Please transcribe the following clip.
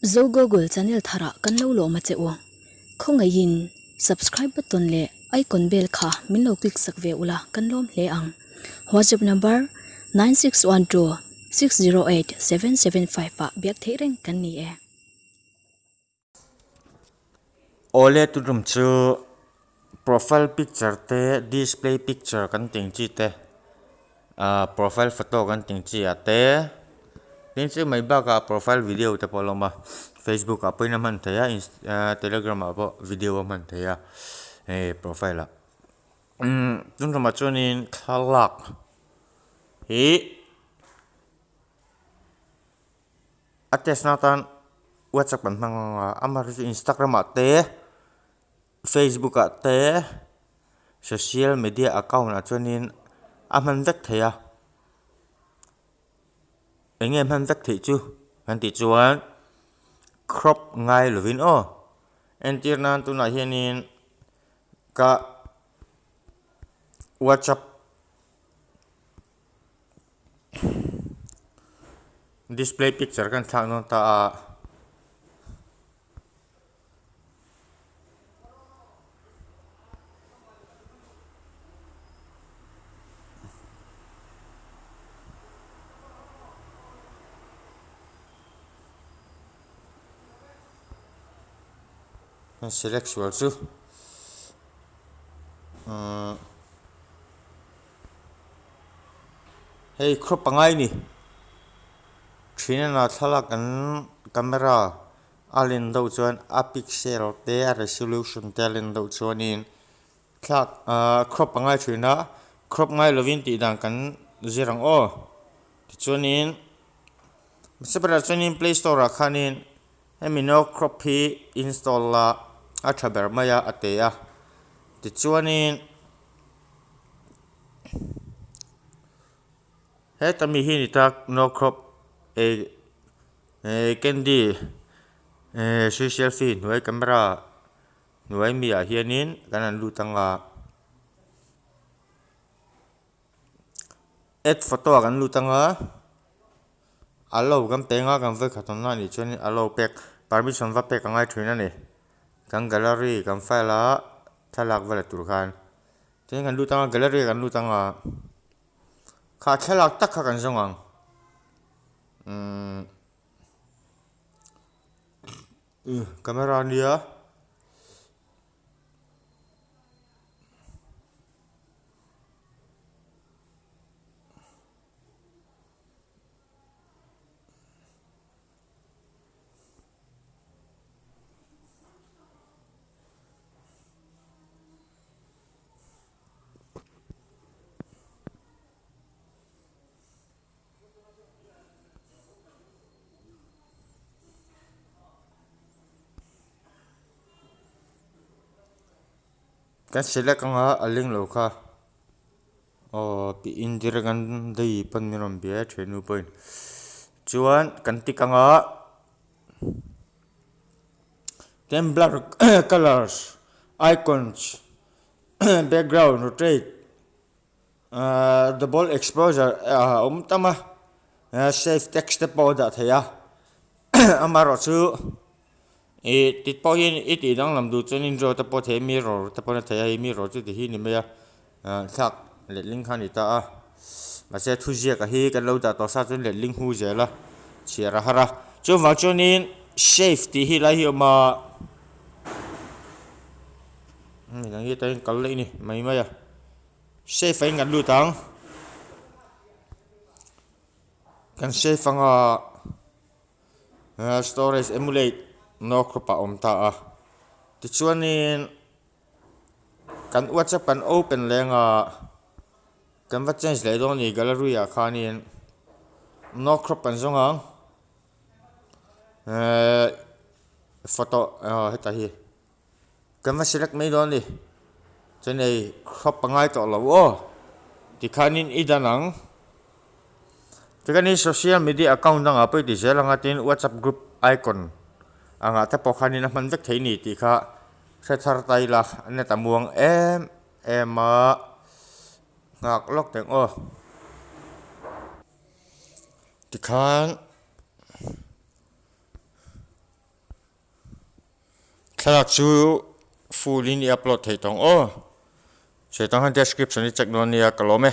Zo Google channel tharah kan lo lawm a che u. Khawngaihin subscribe button leh icon bell kha min lo click sak ve ula kan lawm hle ang. WhatsApp number 9612 608 775 ah biak theih reng kan ni e. Awle tutum chu profile picture te display picture kan tih ang chi te ah profile photo kan tih ang chi ah te tin chu mai bakah profile video te pawh a la awm a facebook ah pawhin a hman theih a ins ah telegram ah pawh video a hman theih a hei profile ah umm tun tumah chuanin thlalak hi. A test na atan whatsapp kan hmang ang a amaherawhchu chu instagram ah te facebook ah te social media account ah chuanin a hman vek theih a eng nge hman vek theih chu kan tih chuan crop ngai lovin aw entir nan tunah hianin ka whatsapp. Display picture kan thlak dawn ta a. Select sual chu umm. Hei khaw pangai ni thinana thlalak an camera a len deuh chuan a pixel te a resolution te a len deuh chuanin thlak ahh crop a ngai thin a crop ngai lovin tih dan kan zir ang aw tichuanin separate ah chuanin play store ah khanin hemi no crop hi install la a tha ber mai a a te a tichuanin. Heta mi hi ni tak no crop eh eh candy eh selfie hnuai camera hnuai mi ah hianin kan han lut ang a add photo ah kan lut ang a allow kan pe ang a kan vawikhat awmna anih chuanin allow pek permission va pek a ngai thin a ni kan gallery kan file a thlalak vel tur khan. Tin kan lut ang a gallery ah kan lut ang a kha thlalak tak kha kan zawng ang umm camera ania. Kan select anga a leng lo kha aw tiin direct an daih pawn min rawn bia a thiannu pawhin chuan kan tik anga. Ten blur colours icons background rotate double exposure a awm tam a save text te pawh a dah thei a amaherawhchu ih ti pawh hian i tih danglam duh chuan in draw te pawh a thei a mirror te pawh a thei a hei mirror chu ti hi a ni mai a thlak letling kha a ni ta a mahse thuziak a hi kan lo dah tawh sa chuan letling hu zel a chhiar a har a chuvang chuanin save tih hi lai hi a awm a midang hi atangin kal daih a ni mai mai a save ah hian kan lut ang kan save anga storage emulate no crop ah a awm ta a tichuanin. Kan whatsapp kan open leng a kan va change leh dawn a ni gallery ah khanin no crop kan zawng ang ehh photo aw heta hi kan va select mai dawn a ni chuan hei crop a ngai tawh lo aw tikhanin i dan ang tikhanin social media account dangah pawh i ti zel ang a tin whatsapp group icon angah te pawh khanin a hman vek thei a ni tih kha. Hre thar ta ila net a muang em em a nghak lawk teng aw. Tikhan. Thlalak chu full in i upload thei tawng aw. Sawi tang hian description i check dawn nia ka lawm e.